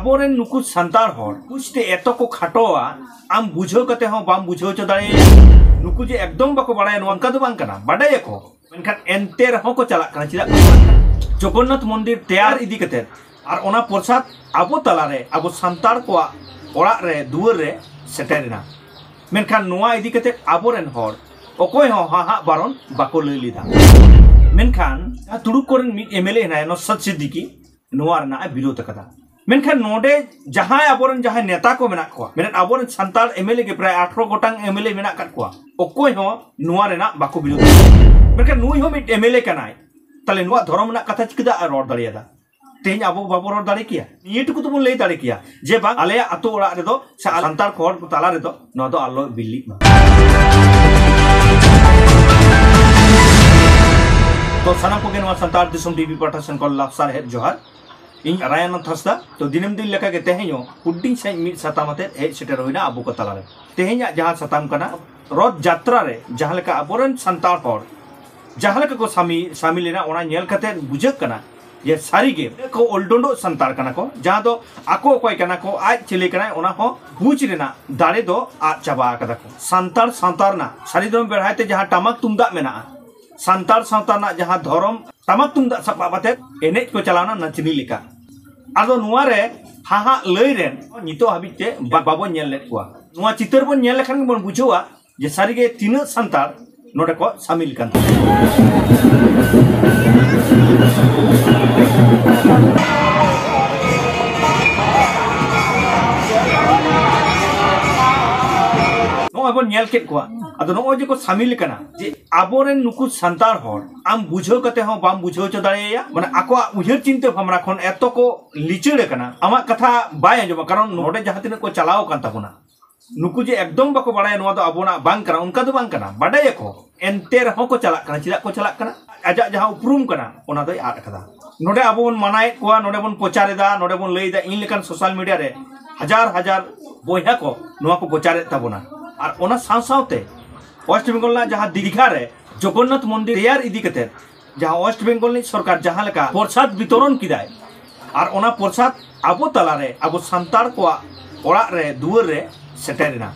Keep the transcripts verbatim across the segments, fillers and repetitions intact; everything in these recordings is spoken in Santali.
ᱟᱵᱚᱨᱮᱱ ᱱᱩᱠᱩ ᱥᱟᱱᱛᱟᱲ ᱦᱚᱲ ᱵᱩᱡᱽᱛᱮ ᱮᱛᱚ ᱠᱚ ᱠᱷᱟᱴᱚᱣᱟ, ᱟᱢ ᱵᱩᱡᱷᱟᱹᱣ ᱠᱟᱛᱮ ᱦᱚᱸ ᱵᱟᱢ ᱵᱩᱡᱷᱟᱹᱣ ᱦᱚᱪᱚ ᱫᱟᱲᱮᱭᱟᱭᱟ᱾ ᱱᱩᱠᱩ ᱡᱮ ᱮᱠᱫᱚᱢ ᱵᱟᱠᱚ ᱵᱟᱲᱟᱭᱟ, ᱱᱚᱝᱠᱟ ᱫᱚ ᱵᱟᱝ ᱠᱟᱱᱟ, ᱵᱟᱰᱟᱭᱟᱠᱚ, ᱢᱮᱱᱠᱷᱟᱱ ᱮᱱᱛᱮ ᱨᱮᱦᱚᱸ ᱠᱚ ᱪᱟᱞᱟᱜ ᱠᱟᱱᱟ᱾ ᱪᱮᱫᱟᱜ ᱠᱚ ᱪᱟᱞᱟᱜ ᱠᱟᱱᱟ? ᱡᱚᱜᱚᱱᱱᱟᱛᱷ ᱢᱚᱱᱫᱤᱨ ᱛᱮᱭᱟᱨ ᱤᱫᱤ ᱠᱟᱛᱮ ᱟᱨ ᱚᱱᱟ ᱯᱨᱚᱥᱟᱫ ᱟᱵᱚ ᱛᱟᱞᱟᱨᱮ, ᱟᱵᱚ ᱥᱟᱱᱛᱟᱲ ᱠᱚᱣᱟᱜ ᱚᱲᱟᱜ ᱨᱮ, ᱫᱩᱣᱟᱹᱨ ᱨᱮ ᱥᱮᱴᱮᱨᱮᱱᱟ, ᱢᱮᱱᱠᱷᱟᱱ ᱱᱚᱣᱟ ᱤᱫᱤ ᱠᱟᱛᱮ ᱟᱵᱚᱨᱮᱱ ᱦᱚᱲ ᱚᱠᱚᱭ ᱦᱚᱸ ᱦᱟᱦᱟᱜ ᱵᱟᱨᱚᱱ ᱵᱟᱠᱚ ᱞᱟᱹᱭ ᱞᱮᱫᱟ᱾ ᱢᱮᱱᱠᱷᱟᱱ ᱡᱟᱦᱟᱸ ᱛᱩᱲᱩᱠ ᱠᱚᱨᱮᱱ ᱢᱤᱫ ᱮᱢ ᱮᱞ ᱮ ᱦᱮᱱᱟᱭᱟ, ᱱᱚᱥᱨᱟᱛ ᱥᱤᱫᱫᱤᱠᱤ, ᱱᱚᱣᱟ ᱨᱮᱱᱟᱜ ᱮ ᱵᱤᱨᱳᱫ ᱟᱠᱟᱫᱟ᱾ ᱢᱮᱱᱠᱷᱟᱱ ᱱᱚᱰᱮ ᱡᱟᱦᱟᱸᱭ ᱟᱵᱚᱨᱮᱱ ᱡᱟᱦᱟᱸᱭ ᱱᱮᱛᱟ ᱠᱚ ᱢᱮᱱᱟᱜ ᱠᱚᱣᱟ, ᱢᱮᱱᱮᱫ ᱟᱵᱚᱨᱮᱱ ᱥᱟᱱᱛᱟᱲ ᱮᱢ ᱮᱞ ᱮ ᱜᱮ ᱯᱨᱟᱭ ᱟᱴᱷᱨᱚ ᱜᱚᱴᱟᱝ ᱮᱢ ᱮᱞ ᱮ ᱢᱮᱱᱟᱜ ᱟᱠᱟᱫ ᱠᱚᱣᱟ, ᱚᱠᱚᱭ ᱦᱚᱸ ᱱᱚᱣᱟ ᱨᱮᱱᱟᱜ ᱵᱟᱠᱚ ᱵᱤᱨᱳᱫ ᱟᱠᱟᱫᱟ᱾ ᱢᱮᱱᱠᱷᱟᱱ ᱱᱩᱭ ᱦᱚᱸ ᱢᱤᱫ ᱮᱢ ᱮᱞ ᱮ ᱠᱟᱱᱟᱭ, ᱛᱟᱦᱞᱮ ᱱᱚᱣᱟ ᱫᱷᱚᱨᱚᱢ ᱨᱮᱱᱟᱜ ᱠᱟᱛᱷᱟ ᱪᱤᱠᱟᱹᱛᱮ ᱟᱨ ᱨᱚᱲ ᱫᱟᱲᱮᱭᱟᱫᱟ? ᱛᱮᱦᱮᱧ ᱟᱵᱚ ᱵᱟᱵᱚ ᱨᱚᱲ ᱫᱟᱲᱮ ᱠᱮᱭᱟ? ᱱᱤᱭᱟᱹ ᱴᱩᱠᱩ ᱫᱚᱵᱚᱱ ᱞᱟᱹᱭ ᱫᱟᱲᱮ ᱠᱮᱭᱟ ᱡᱮ ᱵᱟᱝ, ᱟᱞᱮᱭᱟᱜ ᱟᱛᱳ ᱚᱲᱟᱜ ᱨᱮᱫᱚ ᱥᱮ ᱥᱟᱱᱛᱟᱲ ᱦᱚᱲ ᱠᱚ ᱛᱟᱞᱟ ᱨᱮᱫᱚ ᱱᱚᱣᱟ ᱫᱚ ᱟᱞᱚ ᱵᱤᱞᱤᱜ ᱢᱟ᱾ ᱛᱚ ᱥᱟᱱᱟᱢ ᱠᱚᱜᱮ ᱱᱚᱣᱟ ᱥᱟᱱᱛᱟᱲ ᱫᱤᱥᱚᱢ ᱴᱤ ᱵᱷᱤ ᱯᱟᱦᱴᱟ ᱥᱮᱱ ᱠᱷᱚᱱ ᱞᱟᱵᱷ ᱥᱟᱨᱦᱮᱫ ᱡᱚᱦᱟᱨ᱾ ᱤᱧ ᱨᱟᱭᱟᱱᱟᱛᱷ ᱦᱟᱸᱥᱫᱟ᱾ ᱛᱚ ᱫᱤᱱᱟᱹᱢ ᱫᱤᱱ ᱞᱮᱠᱟᱜᱮ ᱛᱮᱦᱮᱧ ᱦᱚᱸ ᱦᱩᱰᱤᱧ ᱥᱟᱺᱦᱤᱡ ᱢᱤᱫ ᱥᱟᱛᱟᱢ ᱟᱛᱮ ᱦᱮᱡ ᱥᱮᱴᱮᱨ ᱦᱩᱭᱱᱟ ᱟᱵᱚ ᱠᱚ ᱛᱟᱞᱟᱨᱮ᱾ ᱛᱮᱦᱮᱧᱟᱜ ᱡᱟᱦᱟᱸ ᱥᱟᱛᱟᱢ ᱠᱟᱱᱟ, ᱨᱚᱛᱷ ᱡᱟᱛᱨᱟ ᱨᱮ ᱡᱟᱦᱟᱸ ᱞᱮᱠᱟ ᱟᱵᱚᱨᱮᱱ ᱥᱟᱱᱛᱟᱲ ᱦᱚᱲ ᱡᱟᱦᱟᱸ ᱞᱮᱠᱟ ᱠᱚ ᱥᱟᱢᱤ-, ᱥᱟᱢᱤᱞ ᱮᱱᱟ, ᱚᱱᱟ ᱧᱮᱞ ᱠᱟᱛᱮ ᱵᱩᱡᱷᱟᱹᱜ ᱠᱟᱱᱟ ᱡᱮ ᱥᱟᱹᱨᱤᱜᱮ ᱠᱚ ᱚᱞᱰᱚᱸᱰᱚᱜ ᱥᱟᱱᱛᱟᱲ ᱠᱟᱱᱟ ᱠᱚ, ᱡᱟᱦᱟᱸ ᱫᱚ ᱟᱠᱚ ᱚᱠᱚᱭ ᱠᱟᱱᱟ ᱠᱚ, ᱟᱡ ᱪᱤᱞᱤ ᱠᱟᱱᱟᱭ, ᱚᱱᱟ ᱦᱚᱸ ᱵᱩᱡᱽ ᱨᱮᱱᱟᱜ ᱫᱟᱲᱮ ᱫᱚ ᱟᱫ ᱪᱟᱵᱟ ᱟᱠᱟᱫᱟ ᱠᱚ᱾ ᱥᱟᱱᱛᱟᱲ ᱥᱟᱶᱛᱟ ᱨᱮᱱᱟᱜ ᱥᱟᱹᱨᱤ ᱫᱷᱚᱨᱚᱢ ᱵᱮᱲᱦᱟᱭ ᱛᱮ ᱡᱟᱦᱟᱸ ᱴᱟᱢᱟᱠ ᱛᱩᱢᱫᱟᱜ ᱢᱮᱱᱟᱜᱼᱟ, ᱥᱟᱱᱛᱟᱲ ᱥᱟᱶᱛᱟ ᱨᱮᱱᱟᱜ ᱡᱟᱦᱟᱸ ᱫᱷᱚᱨᱚᱢ ᱴᱟᱢᱟᱠ ᱛᱩᱢᱫᱟᱜ ᱥᱟᱵ ᱠᱟᱛᱮ ᱮᱱᱮᱡ ᱠᱚ ᱪᱟᱞᱟᱣᱱᱟ ᱱᱟᱪᱱᱤ ᱞᱮᱠᱟ᱾ ᱟᱫᱚ ᱱᱚᱣᱟ ᱨᱮ ᱦᱟᱦᱟᱜ ᱞᱟᱹᱭ ᱨᱮᱱ ᱱᱤᱛᱚᱜ ᱦᱟᱹᱵᱤᱡ ᱛᱮ ᱵᱟ-, ᱵᱟᱵᱚᱱ ᱧᱮᱞ ᱞᱮᱫ ᱠᱚᱣᱟ᱾ ᱱᱚᱣᱟ ᱪᱤᱛᱟᱹᱨ ᱵᱚᱱ ᱧᱮᱞ ᱞᱮᱠᱷᱟᱱ ᱜᱮᱵᱚᱱ ᱵᱩᱡᱷᱟᱹᱣᱟ ᱡᱮ ᱥᱟᱹᱨᱤᱜᱮ ᱛᱤᱱᱟᱹᱜ ᱥᱟᱱᱛᱟᱲ ᱱᱚᱰᱮ ᱠᱚ ᱥᱟᱢᱤᱞ ᱠᱟᱱ ᱛᱟᱵᱚᱱᱟ᱾ ᱱᱚᱜᱼᱚᱭ ᱵᱚᱱ ᱧᱮᱞ ᱠᱮᱫ ᱠᱚᱣᱟ, ᱟᱫᱚ ᱱᱚᱜᱼᱚᱭ ᱡᱮ ᱠᱚ ᱥᱟᱢᱤᱞ ᱠᱟᱱᱟ, ᱡᱮ ᱟᱵᱚᱨᱮᱱ ᱱᱩᱠᱩ ᱥᱟᱱᱛᱟᱲ ᱦᱚᱲ ᱟᱢ ᱵᱩᱡᱷᱟᱹᱣ ᱠᱟᱛᱮ ᱦᱚᱸ ᱵᱟᱢ ᱵᱩᱡᱷᱟᱹᱣ ᱦᱚᱪᱚ ᱫᱟᱲᱮᱭᱟᱭᱟ, ᱢᱟᱱᱮ ᱟᱠᱚᱣᱟᱜ ᱩᱭᱦᱟᱹᱨ ᱪᱤᱱᱛᱟᱹ ᱵᱷᱟᱵᱽᱱᱟ ᱠᱷᱚᱱ ᱮᱛᱚ ᱠᱚ ᱞᱤᱪᱟᱹᱲ ᱟᱠᱟᱱᱟ, ᱟᱢᱟᱜ ᱠᱟᱛᱷᱟ ᱵᱟᱭ ᱟᱸᱡᱚᱢᱟ᱾ ᱠᱟᱨᱚᱱ ᱱᱚᱰᱮ ᱡᱟᱦᱟᱸ ᱛᱤᱱᱟᱹᱜ ᱠᱚ ᱪᱟᱞᱟᱣ ᱟᱠᱟᱱ ᱛᱟᱵᱚᱱᱟ, ᱱᱩᱠᱩ ᱡᱮ ᱮᱠᱫᱚᱢ ᱵᱟᱠᱚ ᱵᱟᱲᱟᱭᱟ ᱱᱚᱣᱟ ᱫᱚ ᱟᱵᱚᱱᱟᱜ ᱵᱟᱝ ᱠᱟᱱᱟ, ᱚᱱᱠᱟ ᱫᱚ ᱵᱟᱝ ᱠᱟᱱᱟ, ᱵᱟᱰᱟᱭᱟᱠᱚ, ᱮᱱᱛᱮ ᱨᱮᱦᱚᱸ ᱠᱚ ᱪᱟᱞᱟᱜ ᱠᱟᱱᱟ᱾ ᱪᱮᱫᱟᱜ ᱠᱚ ᱪᱟᱞᱟᱜ ᱠᱟᱱᱟ? ᱟᱡᱟᱜ ᱡᱟᱦᱟᱸ ᱩᱯᱨᱩᱢ ᱠᱟᱱᱟ, ᱚᱱᱟ ᱫᱚᱭ ᱟᱫ ᱟᱠᱟᱫᱟ᱾ ᱱᱚᱰᱮ ᱟᱵᱚ ᱵᱚᱱ ᱢᱟᱱᱟᱭᱮᱫ ᱠᱚᱣᱟ, ᱱᱚᱰᱮ ᱵᱚᱱ ᱯᱨᱚᱪᱟᱨ ᱮᱫᱟ, ᱱᱚᱰᱮ ᱵᱚᱱ ᱞᱟᱹᱭ ᱮᱫᱟ, ᱤᱧ ᱞᱮᱠᱟᱱ ᱥᱳᱥᱟᱞ ᱢᱤᱰᱤᱭᱟ ᱨᱮ ᱦᱟᱡᱟᱨ ᱦᱟᱡᱟᱨ ᱵᱚᱭᱦᱟ ᱠᱚ ᱱᱚᱣᱟ ᱠᱚ ᱯᱨᱚᱪᱟᱨᱮᱫ ᱛᱟᱵᱚᱱᱟ᱾ ᱟᱨ ᱚᱱᱟ ᱥᱟᱶ ᱥᱟᱶᱛᱮ ᱳᱭᱮᱥᱴ ᱵᱮᱝᱜᱚᱞ ᱨᱮᱱᱟᱜ ᱡᱟᱦᱟᱸ ᱫᱤᱜᱷᱟ ᱨᱮ ᱡᱚᱜᱚᱱᱱᱟᱛᱷ ᱢᱚᱱᱫᱤᱨ ᱛᱮᱭᱟᱨ ᱤᱫᱤ ᱠᱟᱛᱮ ᱡᱟᱦᱟᱸ ᱳᱭᱮᱥᱴ ᱵᱮᱝᱜᱚᱞ ᱨᱤᱱᱤᱡ ᱥᱚᱨᱠᱟᱨ ᱡᱟᱦᱟᱸ ᱞᱮᱠᱟ ᱯᱨᱚᱥᱟᱫ ᱵᱤᱛᱚᱨᱚᱱ ᱠᱮᱫᱟᱭ, ᱟᱨ ᱚᱱᱟ ᱯᱨᱚᱥᱟᱫ ᱟᱵᱚ ᱛᱟᱞᱟᱨᱮ, ᱟᱵᱚ ᱥᱟᱱᱛᱟᱲ ᱠᱚᱣᱟᱜ ᱚᱲᱟᱜ ᱨᱮ, ᱫᱩᱣᱟᱹᱨ ᱨᱮ ᱥᱮᱴᱮᱨᱮᱱᱟ᱾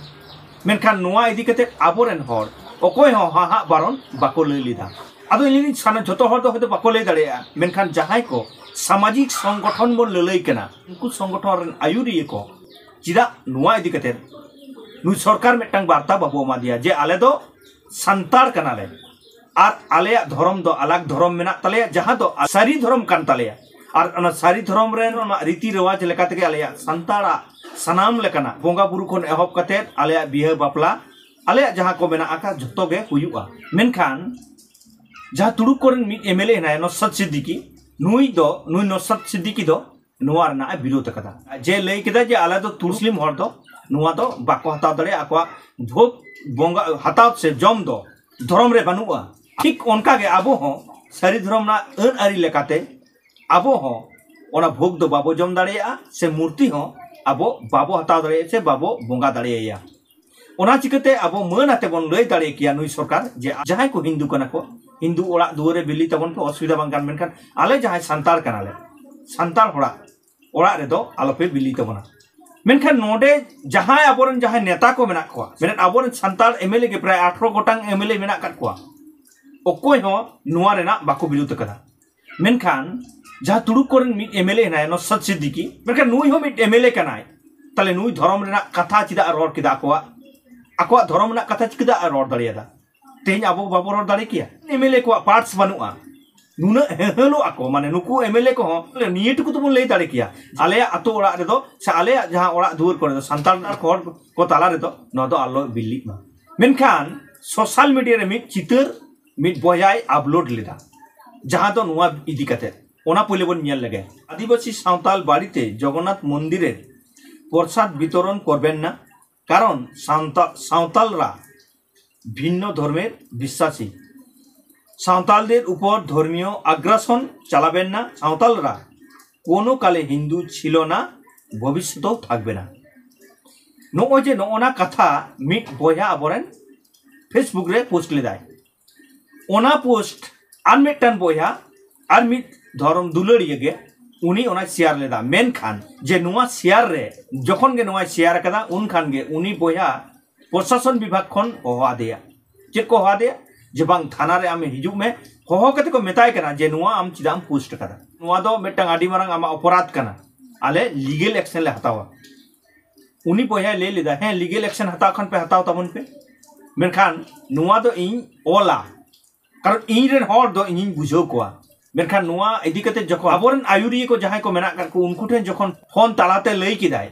ᱢᱮᱱᱠᱷᱟᱱ ᱱᱚᱣᱟ ᱤᱫᱤ ᱠᱟᱛᱮ ᱟᱵᱚᱨᱮᱱ ᱦᱚᱲ ᱚᱠᱚᱭ ᱦᱚᱸ ᱦᱟᱦᱟᱜ ᱵᱟᱨᱚᱱ ᱵᱟᱠᱚ ᱞᱟᱹᱭ ᱞᱮᱫᱟ᱾ ᱟᱫᱚ ᱤᱧ ᱞᱟᱹᱭᱫᱟᱹᱧ, ᱥᱟᱱᱟ-, ᱡᱷᱚᱛᱚ ᱦᱚᱲ ᱫᱚ ᱦᱚᱭᱛᱳ ᱵᱟᱠᱚ ᱞᱟᱹᱭ ᱫᱟᱲᱮᱭᱟᱜᱼᱟ, ᱢᱮᱱᱠᱷᱟᱱ ᱡᱟᱦᱟᱸᱭ ᱠᱚ ᱥᱟᱢᱟᱡᱤᱠ ᱥᱚᱝᱜᱚᱴᱷᱚᱱ ᱵᱚᱱ ᱞᱟᱹᱞᱟᱹᱭ ᱠᱟᱱᱟ, ᱩᱱᱠᱩ ᱥᱚᱝᱜᱚᱴᱷᱚᱱ ᱨᱮᱱ ᱟᱹᱭᱩᱨᱤᱭᱟᱹ ᱠᱚ ᱪᱮᱫᱟᱜ ᱱᱚᱣᱟ ᱤᱫᱤ ᱠᱟᱛᱮ ᱱᱩᱭ ᱥᱚᱨᱠᱟᱨ ᱢᱤᱫᱴᱟᱝ ᱵᱟᱨᱛᱟ ᱵᱟᱵᱚ ᱮᱢᱟᱫᱮᱭᱟ ᱡᱮ ᱟᱞᱮ ᱫᱚ ᱥᱟᱱᱛᱟᱲ ᱠᱟᱱᱟᱞᱮ ᱟᱨ ᱟᱞᱮᱭᱟᱜ ᱫᱷᱚᱨᱚᱢ ᱫᱚ ᱟᱞᱟᱜᱽ ᱫᱷᱚᱨᱚᱢ ᱢᱮᱱᱟᱜ ᱛᱟᱞᱮᱭᱟ, ᱡᱟᱦᱟᱸ ᱫᱚ ᱥᱟᱹᱨᱤ ᱫᱷᱚᱨᱚᱢ ᱠᱟᱱ ᱛᱟᱞᱮᱭᱟ᱾ ᱟᱨ ᱚᱱᱟ ᱥᱟᱹᱨᱤ ᱫᱷᱚᱨᱚᱢ ᱨᱮᱱ ᱚᱱᱟ ᱨᱤᱛᱤ ᱨᱮᱣᱟᱡᱽ ᱞᱮᱠᱟ ᱛᱮᱜᱮ ᱟᱞᱮᱭᱟᱜ ᱥᱟᱱᱛᱟᱲᱟᱜ ᱥᱟᱱᱟᱢ ᱞᱮᱠᱟᱱᱟᱜ ᱵᱚᱸᱜᱟ ᱵᱩᱨᱩ ᱠᱷᱚᱱ ᱮᱦᱚᱵ ᱠᱟᱛᱮ ᱟᱞᱮᱭᱟᱜ ᱵᱤᱦᱟᱹ ᱵᱟᱯᱞᱟ, ᱟᱞᱮᱭᱟᱜ ᱡᱟᱦᱟᱸ ᱠᱚ ᱢᱮᱱᱟᱜ ᱟᱠᱟᱫ, ᱡᱷᱚᱛᱚ ᱜᱮ ᱦᱩᱭᱩᱜᱼᱟ᱾ ᱢᱮᱱᱠᱷᱟᱱ ᱡᱟᱦᱟᱸ ᱛᱩᱲᱩᱠ ᱠᱚᱨᱮᱱ ᱢᱤᱫ ᱮᱢ ᱮᱞ ᱮ ᱦᱮᱱᱟᱭᱟ, ᱱᱚᱥᱨᱟᱛ ᱥᱤᱫᱫᱤᱠᱤ, ᱱᱩᱭ ᱫᱚ, ᱱᱩᱭ ᱱᱚᱥᱨᱟᱛ ᱥᱤᱫᱫᱤᱠᱤ ᱫᱚ ᱱᱚᱣᱟ ᱨᱮᱱᱟᱜ ᱮ ᱵᱤᱨᱳᱫ ᱟᱠᱟᱫᱟ᱾ ᱡᱮ ᱞᱟᱹᱭ ᱠᱮᱫᱟ ᱡᱮ ᱟᱞᱮ ᱫᱚ ᱛᱩᱲᱩᱠ ᱢᱩᱥᱞᱤᱢ ᱦᱚᱲ ᱫᱚ ᱱᱚᱣᱟ ᱫᱚ ᱵᱟᱠᱚ ᱦᱟᱛᱟᱣ ᱫᱟᱲᱮᱭᱟᱜᱼᱟ, ᱟᱠᱚᱣᱟᱜ ᱵᱷᱳᱜᱽ ᱵᱚᱸᱜᱟ ᱦᱟᱛᱟᱣ ᱥᱮ ᱡᱚᱢ ᱫᱚ ᱫᱷᱚᱨᱚᱢ ᱨᱮ ᱵᱟᱹᱱᱩᱜᱼᱟ᱾ ᱴᱷᱤᱠ ᱚᱱᱠᱟ ᱜᱮ ᱟᱵᱚ ᱦᱚᱸ ᱥᱟᱹᱨᱤ ᱫᱷᱚᱨᱚᱢ ᱨᱮᱱᱟᱜ ᱟᱹᱱ ᱟᱹᱨᱤ ᱞᱮᱠᱟᱛᱮ ᱟᱵᱚ ᱦᱚᱸ ᱚᱱᱟ ᱵᱷᱳᱜᱽ ᱫᱚ ᱵᱟᱵᱚ ᱡᱚᱢ ᱫᱟᱲᱮᱭᱟᱜᱼᱟ, ᱥᱮ ᱢᱩᱨᱛᱤ ᱦᱚᱸ ᱟᱵᱚ ᱵᱟᱵᱚ ᱦᱟᱛᱟᱣ ᱫᱟᱲᱮᱭᱟᱜᱼᱟ, ᱥᱮ ᱵᱟᱵᱚ ᱵᱚᱸᱜᱟ ᱫᱟᱲᱮᱭᱟᱭᱟ᱾ ᱚᱱᱟ ᱪᱤᱠᱟᱹᱛᱮ ᱟᱵᱚ ᱢᱟᱹᱱ ᱟᱛᱮ ᱵᱚᱱ ᱞᱟᱹᱭ ᱫᱟᱲᱮ ᱠᱮᱭᱟ ᱱᱩᱭ ᱥᱚᱨᱠᱟᱨ ᱡᱮ ᱡᱟᱦᱟᱸᱭ ᱠᱚ ᱦᱤᱱᱫᱩ ᱠᱟᱱᱟ ᱠᱚ, ᱦᱤᱱᱫᱩ ᱚᱲᱟᱜ ᱫᱩᱣᱟᱹᱨ ᱨᱮ ᱵᱤᱞᱤ ᱛᱟᱵᱚᱱ ᱯᱮ, ᱚᱥᱩᱵᱤᱫᱷᱟ ᱵᱟᱝ ᱠᱟᱱ, ᱢᱮᱱᱠᱷᱟᱱ ᱟᱞᱮ ᱡᱟᱦᱟᱸᱭ ᱥᱟᱱᱛᱟᱲ ᱠᱟᱱᱟᱞᱮ, ᱥᱟᱱᱛᱟᱲ ᱦᱚᱲᱟᱜ ᱚᱲᱟᱜ ᱨᱮᱫᱚ ᱟᱞᱚᱯᱮ ᱵᱤᱞᱤ ᱛᱟᱵᱚᱱᱟ᱾ ᱢᱮᱱᱠᱷᱟᱱ ᱱᱚᱰᱮ ᱡᱟᱦᱟᱸᱭ ᱟᱵᱚᱨᱮᱱ ᱡᱟᱦᱟᱸᱭ ᱱᱮᱛᱟ ᱠᱚ ᱢᱮᱱᱟᱜ ᱠᱚᱣᱟ, ᱢᱮᱱᱮᱫ ᱟᱵᱚᱨᱮᱱ ᱥᱟᱱᱛᱟᱲ ᱮᱢ ᱮᱞ ᱮ ᱜᱮ ᱯᱨᱟᱭ ᱟᱴᱷᱨᱚ ᱜᱚᱴᱟᱝ ᱮᱢ ᱮᱞ ᱮ ᱢᱮᱱᱟᱜ ᱟᱠᱟᱫ ᱠᱚᱣᱟ, ᱚᱠᱚᱭ ᱦᱚᱸ ᱱᱚᱣᱟ ᱨᱮᱱᱟᱜ ᱵᱟᱠᱚ ᱵᱤᱨᱳᱫ ᱟᱠᱟᱫᱟ᱾ ᱢᱮᱱᱠᱷᱟᱱ ᱡᱟᱦᱟᱸ ᱛᱩᱲᱩᱠ ᱠᱚᱨᱮᱱ ᱢᱤᱫ ᱮᱢ ᱮᱞ ᱮ ᱦᱮᱱᱟᱭᱟ, ᱱᱚᱥᱨᱟᱛ ᱥᱤᱫᱫᱤᱠᱤ, ᱢᱮᱱᱠᱷᱟᱱ ᱱᱩᱭ ᱦᱚᱸ ᱢᱤᱫ ᱮᱢ ᱮᱞ ᱮ ᱠᱟᱱᱟᱭ, ᱛᱟᱦᱞᱮ ᱱᱩᱭ ᱫᱷᱚᱨᱚᱢ ᱨᱮᱱᱟᱜ ᱠᱟᱛᱷᱟ ᱪᱮᱫᱟᱜ ᱮ ᱨᱚᱲ ᱠᱮᱫᱟ? ᱟᱠᱚᱣᱟᱜ, ᱟᱠᱚᱣᱟᱜ ᱫᱷᱚᱨᱚᱢ ᱨᱮᱱᱟᱜ ᱠᱟᱛᱷᱟ ᱪᱮᱫᱟᱜ ᱮ ᱨᱚᱲ ᱫᱟᱲᱮᱭᱟᱫᱟ? ᱛᱮᱦᱮᱧ ᱟᱵᱚ ᱵᱟᱵᱚ ᱨᱚᱲ ᱫᱟᱲᱮ ᱠᱮᱭᱟ? ᱮᱢ ᱮᱞ ᱮ ᱠᱚᱣᱟᱜ ᱯᱟᱨᱴᱥ ᱵᱟᱹᱱᱩᱜᱼᱟ, ᱱᱩᱱᱟᱹᱜ ᱦᱮᱦᱮᱞᱚᱜ ᱟᱠᱚ, ᱢᱟᱱᱮ ᱱᱩᱠᱩ ᱮᱢ ᱮᱞ ᱮ ᱠᱚᱦᱚᱸ ᱱᱤᱭᱟᱹ ᱴᱩᱠᱩ ᱛᱮᱵᱚᱱ ᱞᱟᱹᱭ ᱫᱟᱲᱮ ᱠᱮᱭᱟ, ᱟᱞᱮᱭᱟᱜ ᱟᱛᱳ ᱚᱲᱟᱜ ᱨᱮᱫᱚ ᱥᱮ ᱟᱞᱮᱭᱟᱜ ᱡᱟᱦᱟᱸ ᱚᱲᱟᱜ ᱫᱩᱣᱟᱹᱨ ᱠᱚᱨᱮ ᱫᱚ ᱥᱟᱱᱛᱟᱲ ᱦᱚᱲ ᱠᱚ ᱛᱟᱞᱟ ᱨᱮᱫᱚ ᱱᱚᱣᱟ ᱫᱚ ᱟᱞᱚ ᱵᱤᱞᱤᱜ ᱢᱟ᱾ ᱢᱮᱱᱠᱷᱟᱱ ᱥᱳᱥᱟᱞ ᱢᱤᱰᱤᱭᱟ ᱨᱮ ᱢᱤᱫ ᱪᱤᱛᱟᱹᱨ ᱢᱤᱫ ᱵᱚᱭᱦᱟᱭ ᱟᱯᱞᱳᱰ ᱞᱮᱫᱟ, ᱡᱟᱦᱟᱸ ᱫᱚ ᱱᱚᱣᱟ ᱤᱫᱤ ᱠᱟᱛᱮ, ᱚᱱᱟ ᱯᱳᱭᱞᱳ ᱵᱚᱱ ᱧᱮᱞ ᱞᱮᱜᱮ᱾ ᱟᱹᱫᱤᱵᱟᱹᱥᱤ ᱥᱟᱶᱛᱟᱞ ᱵᱟᱲᱤᱛᱮ ᱡᱚᱜᱚᱱᱱᱟᱛᱷ ᱢᱚᱱᱫᱤᱨᱮ ᱯᱨᱚᱥᱟᱫ ᱵᱤᱛᱚᱨᱚᱱ ᱠᱚᱨᱵᱮᱱ ᱱᱟ, ᱠᱟᱨᱚᱱ ᱥᱟᱶᱛᱟ-, ᱥᱟᱶᱛᱟᱞᱨᱟ ᱵᱷᱤᱱᱱᱚ ᱫᱷᱚᱨᱢᱮᱨ ᱵᱤᱥᱥᱟᱥᱤ᱾ সাঁওতালদের উপর ধর্মীয় আগ্রাসন চালাবেন না সাঁওতালরা। কোনো কালে হিন্দু ছিল না, ভবিষ্যতেও থাকবে না। ᱱᱚᱜᱼᱚᱭ ᱡᱮ ᱱᱚᱜᱼᱚ ᱱᱟ ᱠᱟᱛᱷᱟ ᱢᱤᱫ ᱵᱚᱭᱦᱟ ᱟᱵᱚᱨᱮᱱ ᱯᱷᱮᱥᱵᱩᱠ ᱨᱮ ᱯᱳᱥᱴ ᱞᱮᱫᱟᱭ, ᱚᱱᱟ ᱯᱳᱥᱴ ᱟᱨ ᱢᱤᱫᱴᱟᱝ ᱵᱚᱭᱦᱟ, ᱟᱨ ᱢᱤᱫ ᱫᱷᱚᱨᱚᱢ ᱫᱩᱞᱟᱹᱲᱤᱭᱟᱹ ᱜᱮ ᱩᱱᱤ ᱚᱱᱟᱭ ᱥᱮᱭᱟᱨ ᱞᱮᱫᱟ᱾ ᱢᱮᱱᱠᱷᱟᱱ ᱡᱮ ᱱᱚᱣᱟ ᱥᱮᱭᱟᱨ ᱨᱮ ᱡᱚᱠᱷᱚᱱ ᱜᱮ ᱱᱚᱣᱟᱭ ᱥᱮᱭᱟᱨ ᱟᱠᱟᱫᱟ, ᱩᱱᱠᱷᱟᱱ ᱜᱮ ᱩᱱᱤ ᱵᱚᱭᱦᱟ ᱯᱨᱚᱥᱟᱥᱚᱱ ᱵᱤᱵᱷᱟᱜᱽ ᱠᱷᱚᱱ ᱦᱚᱦᱚ ᱟᱫᱮᱭᱟ᱾ ᱪᱮᱫ ᱠᱚ ᱦᱚᱦᱚ ᱟᱫᱮᱭᱟ? ᱡᱮ ᱵᱟᱝ, ᱛᱷᱟᱱᱟ ᱨᱮ ᱟᱢ ᱦᱤᱡᱩᱜ ᱢᱮ᱾ ᱦᱚᱦᱚ ᱠᱟᱛᱮ ᱠᱚ ᱢᱮᱛᱟᱭ ᱠᱟᱱᱟ ᱡᱮ ᱱᱚᱣᱟ ᱟᱢ ᱪᱮᱫᱟᱜ ᱮᱢ ᱯᱳᱥᱴ ᱟᱠᱟᱫᱟ? ᱱᱚᱣᱟ ᱫᱚ ᱢᱤᱫᱴᱟᱝ ᱟᱹᱰᱤ ᱢᱟᱨᱟᱝ ᱟᱢᱟᱜ ᱚᱯᱚᱨᱟᱫᱷ ᱠᱟᱱᱟ, ᱟᱞᱮ ᱞᱤᱜᱮᱞ ᱮᱠᱥᱮᱱ ᱞᱮ ᱦᱟᱛᱟᱣᱟ᱾ ᱩᱱᱤ ᱵᱚᱭᱦᱟᱭ ᱞᱟᱹᱭ ᱞᱮᱫᱟ, ᱦᱮᱸ, ᱞᱤᱜᱮᱞ ᱮᱠᱥᱮᱱ ᱦᱟᱛᱟᱣ ᱠᱷᱟᱱ ᱯᱮ ᱦᱟᱛᱟᱣ ᱛᱟᱵᱚᱱ ᱯᱮ, ᱢᱮᱱᱠᱷᱟᱱ ᱱᱚᱣᱟ ᱫᱚ ᱤᱧ ᱚᱞᱟ, ᱠᱟᱨᱚᱱ ᱤᱧ ᱨᱮᱱ ᱦᱚᱲ ᱫᱚ ᱤᱧᱤᱧ ᱵᱩᱡᱷᱟᱹᱣ ᱠᱚᱣᱟ᱾ ᱢᱮᱱᱠᱷᱟᱱ ᱱᱚᱣᱟ ᱤᱫᱤ ᱠᱟᱛᱮ ᱡᱚᱠᱷᱚᱱ ᱟᱵᱚᱨᱮᱱ ᱟᱹᱭᱩᱨᱤᱭᱟᱹ ᱠᱚ ᱡᱟᱦᱟᱸᱭ ᱠᱚ ᱢᱮᱱᱟᱜ ᱟᱠᱟᱫ ᱠᱚ, ᱩᱱᱠᱩ ᱴᱷᱮᱱ ᱡᱚᱠᱷᱚᱱ ᱯᱷᱳᱱ ᱛᱟᱞᱟᱛᱮ ᱞᱟᱹᱭ ᱠᱮᱫᱟᱭ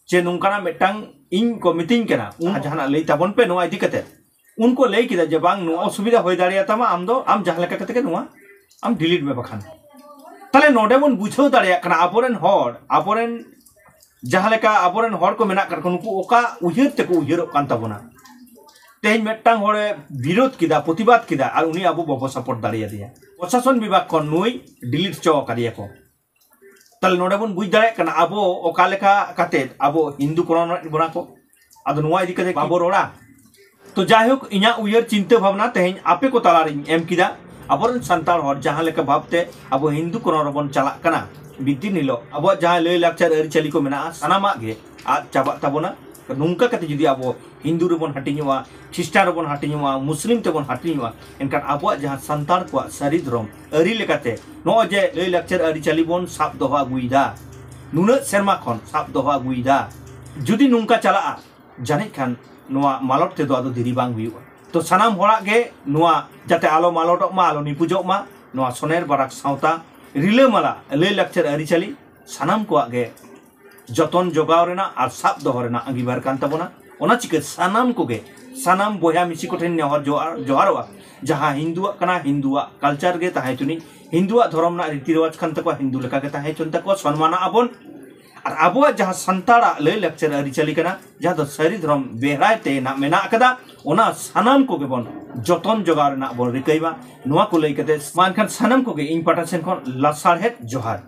ᱡᱮ ᱱᱚᱝᱠᱟᱱᱟᱜ ᱢᱤᱫᱴᱟᱝ ᱤᱧ ᱠᱚ ᱢᱤᱛᱟᱹᱧ ᱠᱟᱱᱟ, ᱩᱱ ᱡᱟᱦᱟᱱᱟᱜ ᱞᱟᱹᱭ ᱛᱟᱵᱚᱱ ᱯᱮ ᱱᱚᱣᱟ ᱤᱫᱤ ᱠᱟᱛᱮ, ᱩᱱᱠᱩ ᱞᱟᱹᱭ ᱠᱮᱫᱟ ᱡᱮ ᱵᱟᱝ, ᱱᱚᱣᱟ ᱚᱥᱩᱵᱤᱫᱷᱟ ᱦᱩᱭ ᱫᱟᱲᱮᱭᱟᱛᱟᱢᱟ, ᱟᱢ ᱫᱚ ᱟᱢ ᱡᱟᱦᱟᱸ ᱞᱮᱠᱟ ᱠᱟᱛᱮ ᱜᱮ ᱱᱚᱣᱟ ᱟᱢ ᱰᱤᱞᱤᱴ ᱢᱮ ᱵᱟᱠᱷᱟᱱ᱾ ᱛᱟᱦᱞᱮ ᱱᱚᱰᱮ ᱵᱚᱱ ᱵᱩᱡᱷᱟᱹᱣ ᱫᱟᱲᱮᱭᱟᱜ ᱠᱟᱱᱟ ᱟᱵᱚᱨᱮᱱ ᱦᱚᱲ, ᱟᱵᱚᱨᱮᱱ ᱡᱟᱦᱟᱸ ᱞᱮᱠᱟ ᱟᱵᱚᱨᱮᱱ ᱦᱚᱲ ᱠᱚ ᱢᱮᱱᱟᱜ ᱟᱠᱟᱫ ᱠᱚᱣᱟ, ᱱᱩᱠᱩ ᱚᱠᱟ ᱩᱭᱦᱟᱹᱨ ᱛᱮᱠᱚ ᱩᱭᱦᱟᱹᱨᱚᱜ ᱠᱟᱱ ᱛᱟᱵᱚᱱᱟ᱾ ᱛᱮᱦᱮᱧ ᱢᱤᱫᱴᱟᱝ ᱦᱚᱲᱮ ᱵᱤᱨᱳᱫ ᱠᱮᱫᱟ, ᱯᱨᱚᱛᱤᱵᱟᱫ ᱠᱮᱫᱟ, ᱟᱨ ᱩᱱᱤ ᱟᱵᱚ ᱵᱟᱵᱚ ᱥᱟᱯᱳᱨᱴ ᱫᱟᱲᱮᱭᱟᱫᱮᱭᱟ᱾ ᱯᱨᱚᱥᱟᱥᱚᱱ ᱵᱤᱵᱷᱟᱜᱽ ᱠᱷᱚᱱ ᱱᱩᱭ ᱰᱤᱞᱤᱴ ᱦᱚᱪᱚ ᱟᱠᱟᱫᱮᱭᱟ ᱠᱚ᱾ ᱛᱟᱦᱞᱮ ᱱᱚᱰᱮ ᱵᱚᱱ ᱵᱩᱡᱽ ᱫᱟᱲᱮᱭᱟᱜ ᱠᱟᱱᱟ ᱟᱵᱚ ᱚᱠᱟ ᱞᱮᱠᱟ ᱠᱟᱛᱮ ᱟᱵᱚ ᱦᱤᱱᱫᱩ ᱠᱚᱨᱚᱱ ᱮᱫ ᱵᱚᱱᱟ ᱠᱚ᱾ ᱟᱫᱚ ᱱᱚᱣᱟ ᱤᱫᱤ ᱠᱟᱛᱮ ᱵᱟᱵᱚ ᱨᱚᱲᱟ? ᱛᱚ ᱡᱟᱭᱦᱳᱠ, ᱤᱧᱟᱹᱜ ᱩᱭᱦᱟᱹᱨ ᱪᱤᱱᱛᱟᱹ ᱵᱷᱟᱵᱽᱱᱟ ᱛᱮᱦᱮᱧ ᱟᱯᱮ ᱠᱚ ᱛᱟᱞᱟᱨᱤᱧ ᱮᱢ ᱠᱮᱫᱟ᱾ ᱟᱵᱚᱨᱮᱱ ᱥᱟᱱᱛᱟᱲ ᱦᱚᱲ ᱡᱟᱦᱟᱸ ᱞᱮᱠᱟ ᱵᱷᱟᱵᱽᱛᱮ ᱟᱵᱚ ᱦᱤᱱᱫᱩ ᱠᱚᱨᱚᱱ ᱨᱮᱵᱚᱱ ᱪᱟᱞᱟᱜ ᱠᱟᱱᱟ, ᱢᱤᱫ ᱫᱤᱱ ᱦᱤᱞᱳᱜ ᱟᱵᱚᱣᱟᱜ ᱡᱟᱦᱟᱸ ᱞᱟᱹᱭ ᱞᱟᱠᱪᱟᱨ ᱟᱹᱨᱤᱪᱟᱹᱞᱤ ᱠᱚ ᱢᱮᱱᱟᱜᱼᱟ, ᱥᱟᱱᱟᱢᱟᱜ ᱜᱮ ᱟᱫ ᱪᱟᱵᱟᱜ ᱛᱟᱵᱚᱱᱟ᱾ ᱱᱚᱝᱠᱟ ᱠᱟᱛᱮ ᱡᱩᱫᱤ ᱟᱵᱚ ᱦᱤᱱᱫᱩ ᱨᱮᱵᱚᱱ ᱦᱟᱹᱴᱤᱧᱚᱜᱼᱟ, ᱠᱷᱨᱤᱥᱴᱟᱱ ᱨᱮᱵᱚᱱ ᱦᱟᱹᱴᱤᱧᱚᱜᱼᱟ, ᱢᱩᱥᱞᱤᱢ ᱛᱮᱵᱚᱱ ᱦᱟᱹᱴᱤᱧᱚᱜᱼᱟ, ᱮᱱᱠᱷᱟᱱ ᱟᱵᱚᱣᱟᱜ ᱡᱟᱦᱟᱸ ᱥᱟᱱᱛᱟᱲ ᱠᱚᱣᱟᱜ ᱥᱟᱹᱨᱤ ᱫᱷᱚᱨᱚᱢ ᱟᱹᱨᱤ ᱞᱮᱠᱟᱛᱮ ᱱᱚᱜᱼᱚᱭ ᱡᱮ ᱞᱟᱹᱭ ᱞᱟᱠᱪᱟᱨ ᱟᱹᱨᱤᱪᱟᱹᱞᱤ ᱵᱚᱱ ᱥᱟᱵ ᱫᱚᱦᱚ ᱟᱹᱜᱩᱭᱮᱫᱟ, ᱱᱩᱱᱟᱹᱜ ᱥᱮᱨᱢᱟ ᱠᱷᱚᱱ ᱥᱟᱵ ᱫᱚᱦᱚ ᱟᱹᱜᱩᱭᱮᱫᱟ, ᱡᱩᱫᱤ ᱱᱚᱝᱠᱟ ᱪᱟᱞᱟᱜᱼᱟ, ᱡᱟᱹᱱᱤᱡ ᱠᱷᱟᱱ ᱱᱚᱣᱟ ᱢᱟᱞᱚᱴ ᱛᱮᱫᱚ ᱟᱫᱚ ᱫᱮᱨᱤ ᱵᱟᱝ ᱦᱩᱭᱩᱜᱼᱟ᱾ ᱛᱚ ᱥᱟᱱᱟᱢ ᱦᱚᱲᱟᱜ ᱜᱮ ᱱᱚᱣᱟ ᱡᱟᱛᱮ ᱟᱞᱚ ᱢᱟᱞᱚᱴᱚᱜ ᱢᱟ, ᱟᱞᱚ ᱱᱤᱯᱩᱡᱚᱜ ᱢᱟ, ᱱᱚᱣᱟ ᱥᱚᱱᱮᱨ ᱵᱟᱨᱟᱠ ᱥᱟᱶᱛᱟ, ᱨᱤᱞᱟᱹᱢᱟᱞᱟ ᱞᱟᱹᱭ ᱞᱟᱠᱪᱟᱨ ᱟᱹᱨᱤᱪᱟᱹᱞᱤ ᱥᱟᱱᱟᱢ ᱠᱚᱣᱟᱜ ᱜᱮ ᱡᱚᱛᱚᱱ ᱡᱚᱜᱟᱣ ᱨᱮᱱᱟᱜ ᱟᱨ ᱥᱟᱵ ᱫᱚᱦᱚ ᱨᱮᱱᱟᱜ ᱟᱸᱜᱤᱵᱷᱟᱨ ᱠᱟᱱ ᱛᱟᱵᱚᱱᱟ᱾ ᱚᱱᱟ ᱪᱤᱠᱟᱹ ᱥᱟᱱᱟᱢ ᱠᱚᱜᱮ, ᱥᱟᱱᱟᱢ ᱵᱚᱭᱦᱟ ᱢᱤᱥᱤ ᱠᱚᱴᱷᱮᱱ ᱱᱮᱦᱚᱨ ᱡᱚᱦᱟᱨ, ᱡᱚᱦᱟᱨᱚᱜᱼᱟ, ᱡᱟᱦᱟᱸ ᱦᱤᱱᱫᱩᱣᱟᱜ ᱠᱟᱱᱟ, ᱦᱤᱱᱫᱩᱣᱟᱜ ᱠᱟᱞᱪᱟᱨ ᱜᱮ ᱛᱟᱦᱮᱸ ᱦᱚᱪᱚᱱᱤᱡ, ᱦᱤᱱᱫᱩᱣᱟᱜ ᱫᱷᱚᱨᱚᱢ ᱨᱮᱱᱟᱜ ᱨᱤᱛᱤ ᱨᱮᱣᱟᱡᱽ ᱠᱟᱱ ᱛᱟᱠᱚᱣᱟ, ᱦᱤᱱᱫᱩ ᱞᱮᱠᱟ ᱜᱮ ᱛᱟᱦᱮᱸ ᱦᱚᱪᱚᱱ ᱛᱟᱠᱚᱣᱟ, ᱥᱚᱱᱢᱟᱱᱟᱜ ᱟᱵᱚᱱ᱾ ᱟᱨ ᱟᱵᱚᱣᱟᱜ ᱡᱟᱦᱟᱸ ᱥᱟᱱᱛᱟᱲᱟᱜ ᱞᱟᱹᱭ ᱞᱟᱠᱪᱟᱨ ᱟᱹᱨᱤᱪᱟᱹᱞᱤ ᱠᱟᱱᱟ, ᱡᱟᱦᱟᱸ ᱫᱚ ᱥᱟᱹᱨᱤ ᱫᱷᱚᱨᱚᱢ ᱵᱮᱦᱨᱟᱭ ᱛᱮ ᱱᱟᱜ ᱢᱮᱱᱟᱜ ᱟᱠᱟᱫᱟ, ᱚᱱᱟ ᱥᱟᱱᱟᱢ ᱠᱚᱜᱮ ᱵᱚᱱ ᱡᱚᱛᱚᱱ ᱡᱚᱜᱟᱣ ᱨᱮᱱᱟᱜ ᱵᱚᱱ ᱨᱤᱠᱟᱹᱭ ᱢᱟ᱾ ᱱᱚᱣᱟ ᱠᱚ ᱞᱟᱹᱭ ᱠᱟᱛᱮ ᱢᱟ ᱮᱱᱠᱷᱟᱱ ᱥᱟᱱᱟᱢ ᱠᱚᱜᱮ ᱤᱧ ᱯᱟᱦᱴᱟ ᱥᱮᱱ ᱠᱷᱚᱱ ᱞᱟᱥᱟᱲᱦᱮᱫ ᱡᱚᱦᱟᱨ᱾